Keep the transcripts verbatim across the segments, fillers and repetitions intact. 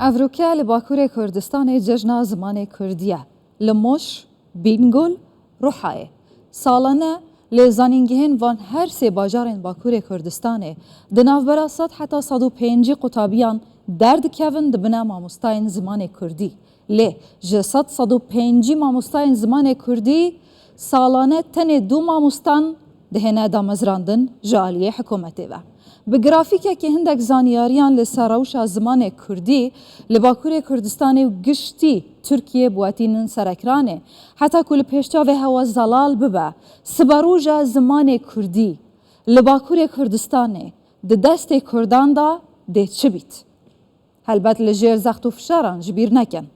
Evroke li Bakurê Kurdistanê cejna zimanê Kurdî ye. Li Moş, Bîngol, Ruhayê. Salane lê zanîngehên van her sê bajarên Bakurê Kurdistanê di navbera sed heta sed û pêncî qutabiyan derdikevin dibine mamostayên zimanê Kurdî. Lê ji sed, sed û pêncî mamostayên zimanê Kurdî salane tenê du mamostan dihêne damezrandin ji aliyê hikûmetê ve. Bi grafîkekî hindek zanyariyan li ser rewşa zimanê Kurdî li Bakurê Kurdistanê û giştî Tirkiyê biwetînin ser ekranê, heta ku li pêşçavê hewe zelal bibe, siberoja zimanê Kurdî li Bakurê Kurdistanê di destê Kurdan de dê çi bît? Helbet li jêr zext û fişaran ji bîr nekin.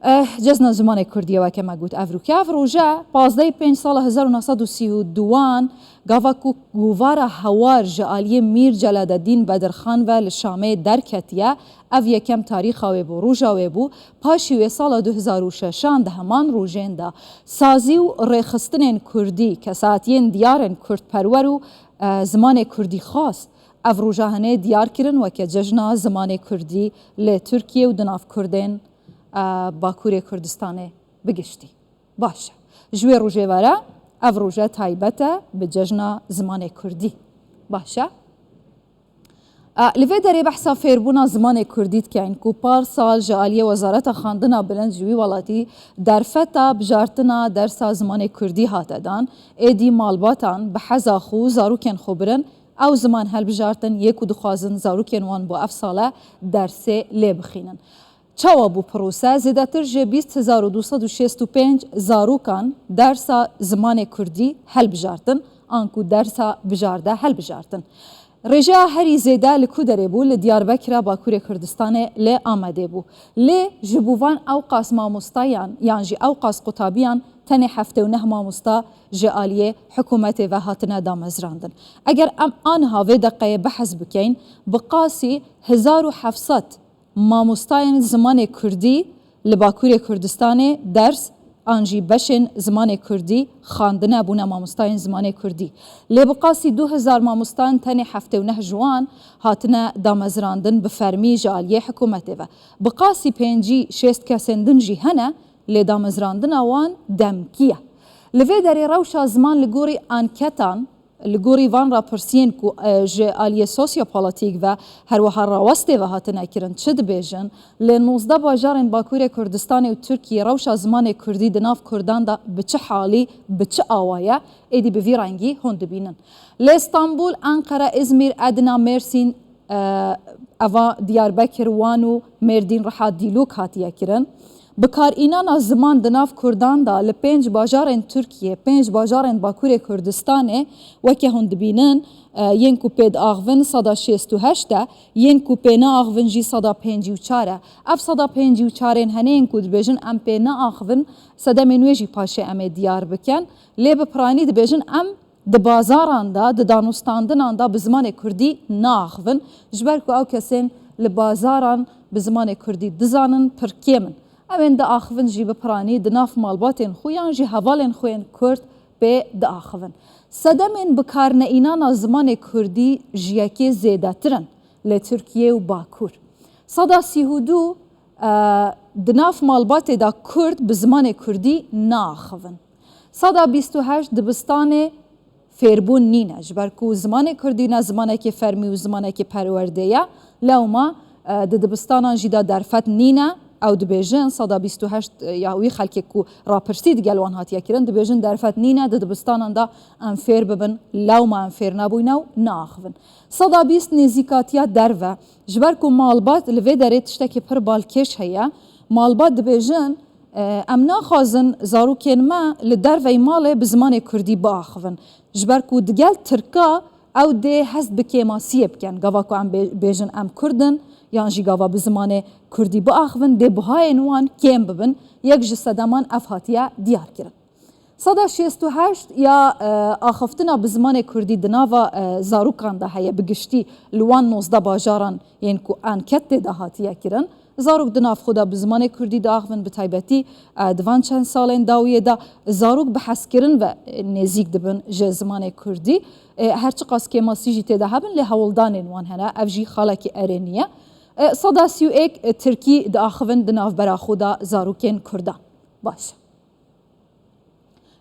Eh, cezna zimanê Kurdî ye, weke me got, evroke. Ev roje, pazdehê pênc sala hezar û neh sed û sî û duan, gava ku govara Hewar ji aliyê Mîr Celadeddîn Bedirxan ve li Şamê derketiye, ev yekem tarîxa wê bû, roja wê bû. Paşî wê sala du hezar û şeşan di heman rojên de sazî û rêxistinên Kurdî, kesatiyên diyarên Kurdperwer û, e, zimanê Kurdîxwaz, ev roja hinê diyar kirin weke cejna zimanê Kurdî li Tirkiye û di nav Kurdên, e, Bakurê Kurdistanê bi giştî. Baş e. Ji wê rojê were ev roje taybet e bi cejna zimanê Kurdî. Baş e. E, li vê derê behsa fêrbûna zimanê Kurdî dikeyn ku parsal ji aliyê Wezareta Xwendina Bilind ji wî welatî derfeta bijartina dersa zimanê Kurdî hate dan, êdî malbatan bi heza xwe zarokên xwe birin, ew ziman helbijartin yê ku dixwazin zarokên wan bo ev sale dersê lê bixînin. Çawa bû prose? Zêdetir ji bîst hezar û du sed û şêst û pênc zarokan dersa zimanê Kurdî helbijartin, anku dersa bijarde helbijartin. Rêjeya herî zêde li ku derê bû? Li Diyarbekira Bakurê Kurdistanê li Amedê bû. Lê ji bo van ewqas mamostayan yan jî ewqas qutabiyan tenê heftê û neh mamosta ji aliyê hikûmetê ve hatine damezrandin. Eger em aniha vê deqeyê behs bikeyn, bi qasî hezar û heft sed mamostayên zimanê Kurdî li Bakurê Kurdistanê ders an jî beşên zimanê Kurdî xwendine bûne mamostayên zimanê Kurdî. Lê bi qasî du hezar mamostayên tenê heftê û neh ji wan hatine damezrandin bi fermî ji aliyê hikûmetê ve. Bi qasî pêncî şêst kesên din jî hene, lê damezrandina wan demkî ye. Li vê derê rewşa ziman li gorî anketan, li gorî van rapirsiyên ku, e, ji aliyê sosyopolitîk ve her wiha rawestê ve hatine kirin, çi dibêjin? Li nozdeh bajarên Bakurê Kurdistanê û Tirkiyê rewşa zimanê Kurdî di nav Kurdan de bi çi halî, bi çi awa ye? Êdî bi vî rengî hûn dibînin. Li Stenbul, Enqere, Îzmîr, Edna, Mêrsîn, e, eva Diyarbekir, Wan û Mêrdîn, Riha, Dîlok hatiye kirin. Bikarînana ziman di nav Kurdan de li pênc bajarên Tirkiyê, pênc bajarên Bakurê Kurdistanê, weke hûn dibînin, e, yên ku pê diaxivin seda şêst û heşt e, yên ku pê neaxivin jî seda pêncî û çar e. Ev seda pêncî û çar ên henê yên ku dibêjin em pê neaxivin, sedemên wê jî paşê em ê diyar bikin. Lê bi piranî dibêjin em di bazaran de, di danûstandinan de bi zimanê Kurdî naaxivin, ji ber ku ew kesên li bazaran bi zimanê Kurdî dizanin pir kêm in. Ew ên diaxivin jî bi piranî di nav malbatên xwe yan jî hevalên xwe yên Kurd pê diaxivin. Sedemên bikarneînana zimanê Kurdî ji yekê zêdetir in li Tirkiye û Bakur. Seda sî û du, e, di nav malbatê de Kurd bi zimanê Kurdî naaxivin. Seda bîst û heşt dibistanê fêrbûn nîne, ji ber ku zimanê Kurdî ne zimanekî fermî û zimanekî perwerdê ye. Lewma, e, di dibistanan jî de derfet nîne. Ew dibêjin, seda bîst û heşt ya wî xelkê ku rapirsî digel wan hatiye kirin, dibêjin derfet nîne, di dibistanan de em fêr bibin, lewma em fêr nebûyne û naaxivin. Seda bîst nêzîkatiya derve. Ji ber ku malbat li vê derê tiştekî pir balkêş heye, malbat dibêjin, e, em naxwazin zarokên me li derveyî malê bi zimanê Kurdî biaxivin. Ji ber ku digel Tirka ew dê hest bi kêmasiyê bikin. Gava ku em bê-, bêjin em Kurd in, yan jî gava bi zimanê Kurdî biaxivin, dê buhayên wan kêm bibin. Yek ji sedeman ev hatiye diyar kirin. Seda şêst û heşt ya, e, axiftina bi zimanê Kurdî di nava, e, zarokan de heye, bi giştî li wan nozdeh bajaran yên ku anket tê de hatiye kirin. Zarok di nav xwe de bi zimanê Kurdî diaxivin, bi taybetî, e, di van çend salên dawiyê de zarok bi hezkirin ve, e, nêzîk dibin ji zimanê Kurdî. E, her çiqas kêmasî jî tê de hebin, lê hewldanên wan hene. Ev jî xalekî erênî ye. E, seda sî û yek, e, tirkî diaxivin di navbera xwe de zarokên kurdan. Baş e.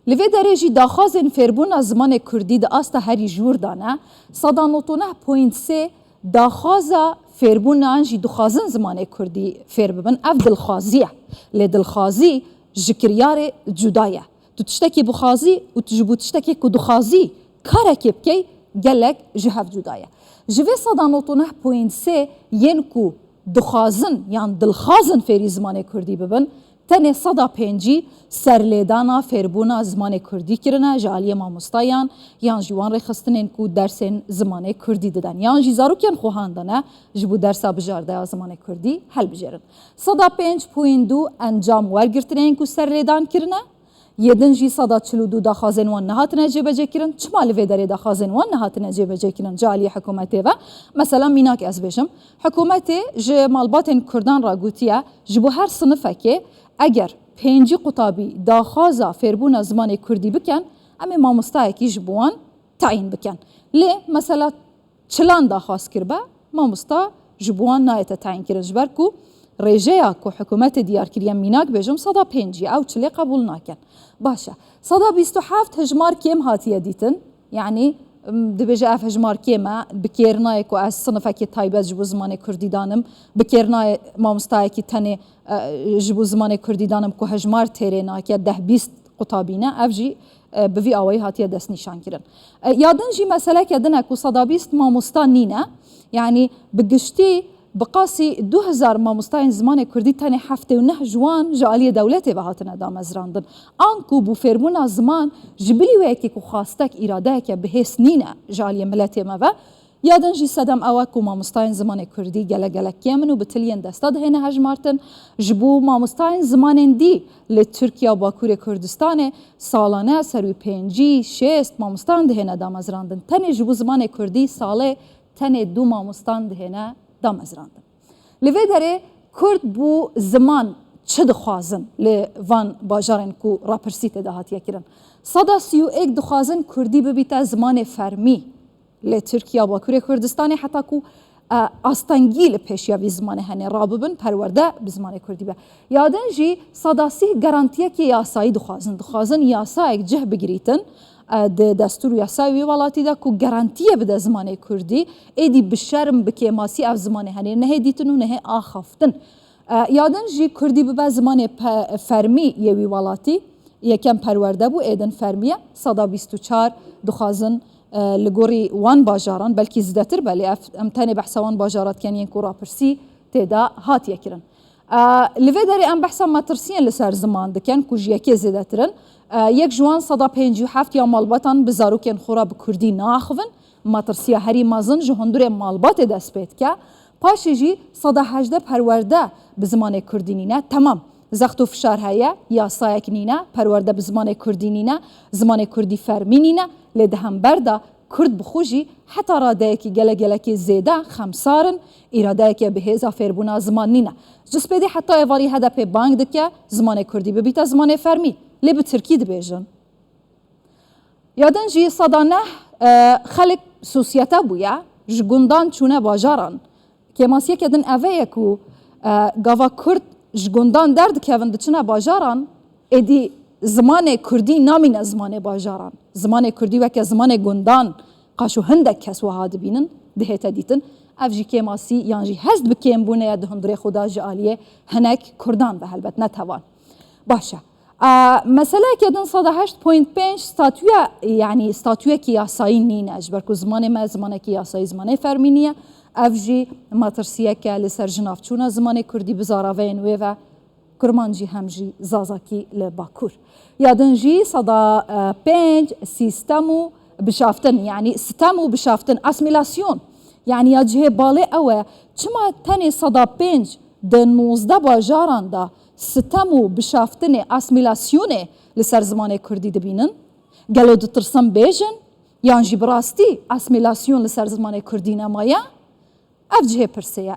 Li vê derê jî daxwazên fêrbûna zimanê kurdî di asta herî jûr de ne. Seda nod û neh point sê daxwaza fêrbûnan jî dixwazin zimanê kurdî fêr bibin. Ev dilxwazî ye. Lê dilxwazî ji kiryarê cuda ye. Tu tiştekî bixwazî û tu ji bo tiştekê ku dixwazî karekê bikey, gelek ji hev cuda ye. Ji vê seda nod û neh point sê yên ku dixwazin yan dilxwazin fêrî zimanê kurdî bibin, tenê seda pêncî serlêdana fêrbûna zimanê kurdî kirine ji aliyê mamostayan yan jî wan rêxistinên ku dersên zimanê kurdî didin yan jî zarokên xwe handine ji bo dersa bijardeya zimanê kurdî helbijêrin. Seda pênc point du encam wergirtinên ku serlêdan kirine, yê din jî seda çil û du daxwazên wan nehatine cêbecêkirin. Çima li vê derê daxwazên wan nehatine cêbecêkirin ji aliyê hikûmetê ve? Mesela mînak ez bêjim, hikûmetê ji malbatên kurdan re gotiye, ji bo her sinifekê eger pêncî qutabî daxwaza fêrbûna zimanê kurdî bikin, em ê mamostayekî ji bo wan tayîn bikin. Lê mesela çilan daxwaz kiribe, mamosta ji bo wan nayête tayînkirin, ji ber ku rêjeya ku hikûmetê diyar kiriye, mînak bêjim, seda pêncî, ew çilê qebûl nakin. Baş e. Seda bîst û heft hejmar kêm hatiye dîtin, yanî, em, dibêje ev hejmar kêm e, bi kêr nayê ku ez sinifekê taybet ji bo zimanê kurdî danim, bi kêr nayê mamostayekî tenê, e, ji bo zimanê kurdî danim ku hejmar têrê nake, deh bîst qutabî ne, ev jî, e, bi vî awayî hatiye destnîşankirin. E, ya din jî meseleke din e ku seda bîst mamosta nîne. Yanî bi giştî bi qasî du hezar mamostayên zimanê kurdî tenê heftê û neh ji wan ji aliyê dewletê ve hatine damezrandin. Anku bo fêrbûna ziman ji bilî wê yekê ku xwastek, îradeyeke bihêz nîne ji aliyê miletê me ve. Ya din jî sedem ew e ku mamostayên zimanê kurdî gelek gelek kêm in û bi tiliyên desta dihêne hejmartin. Ji bo mamostayên zimanên dî li Tirkiye û Bakurê Kurdistanê salane ser wî pêncî, şêst mamostan dihêne damezrandin. Tenê ji bo zimanê kurdî salê tenê du mamostan dihêne damezrandin. Li vê derê kurd bo ziman çi dixwazin li van bajarên ku rapirsî tê de hatiye kirin? Seda sî û yek dixwazin kurdî bibîte zimanê fermî. Li Tirkiye û Bakurê Kurdistanê heta ku, e, astengî li pêşiya vî zimanê hene, rabibin perwerde bi zimanê kurdî be. Ya din jî seda sî garantiyekê yasayî dixwazin. Dixwazin yasayek cih bigirîtin, e, di destûr û yasayê wî welatî de ku garantiyê bide zimanê kurdî, êdî bi şerm, bi kêmasî ev zimanê hene nehê dîtin û nehê axaftin. E, ya din jî kurdî bibe zimanê pe-, fermî yê wî welatî. Yekem perwerde bû, êdin fermî ye. Seda bîst û çar dixwazin, e, li gorî wan bajaran, belkî zêdetir be, lê ev, em tenê behsa wan bajara dikin yên ku rapirsî tê de hatiye kirin. E, li vê derê em behsa metirsiyên li ser ziman dikin ku ji yekê zêdetir in. E, yek ji wan seda pêncî û heft ya malbatan bi zarokên xwe re bi kurdî naaxivin. Matirsiya herî mezin ji hundirê malbatê dest pê dike. Paşê jî seda hejdeh perwerde bi zimanê kurdî nîne. Temam, zext û fişar heye, yasayek nîne, perwerde bi zimanê kurdî nîne, zimanê kurdî fermî nîne, lê di hember de kurd bi xwe jî heta radeyekî gelek gelekî zêde xemsar in, îradeyeke bihêza fêrbûna ziman nîne. Ji spêdê heta êvarî H D P bang dike, zimanê kurdî bibîte zimanê fermî, lê bi tirkî dibêjin. Ya din jî seda neh, e, xelk sosyete bûye, ji gundan çûne bajaran. Kêmasiyeke din eve ye ku, e, gava kurd ji gundan derdikevin diçine bajaran, êdî zimanê kurdî namîne zimanê bajaran. Zimanê kurdî weke zimanê gundan, qaşo hindek kes wiha dibînin, dihête dîtin. Ev jî kêmasî yan jî hest bi kêmbûnê ye di hundirê xwe de ji aliyê hinek kurdan ve, helbet ne tevan. Baş e. A, meseleyeke din, seda heşt point pênc statûya, yanî statûyekî yasayî nîne, ji ber ku zimanê me zimanekî yasayî, zimanê fermî niye. Ev jî metirsiyeke li ser jinavçûna zimanê kurdî bi zaraveyên wê ve, kurmancî hem jî zazakî li Bakur. Ya din jî seda, e, pênc sîstem û bişaftin, yanî sitem û bişaftin, asmîlasyon. Yanî ya cihê balê ew e, çima tenê seda pênc di nozdeh bajaran de sitem û bişaftinê, asmîlasyonê li ser zimanê kurdî dibînin? Gelo ditirsin bêjin? Yan jî bi rastî asmîlasyon li ser zimanê kurdî nemaye? Ev cihê pirsê ye.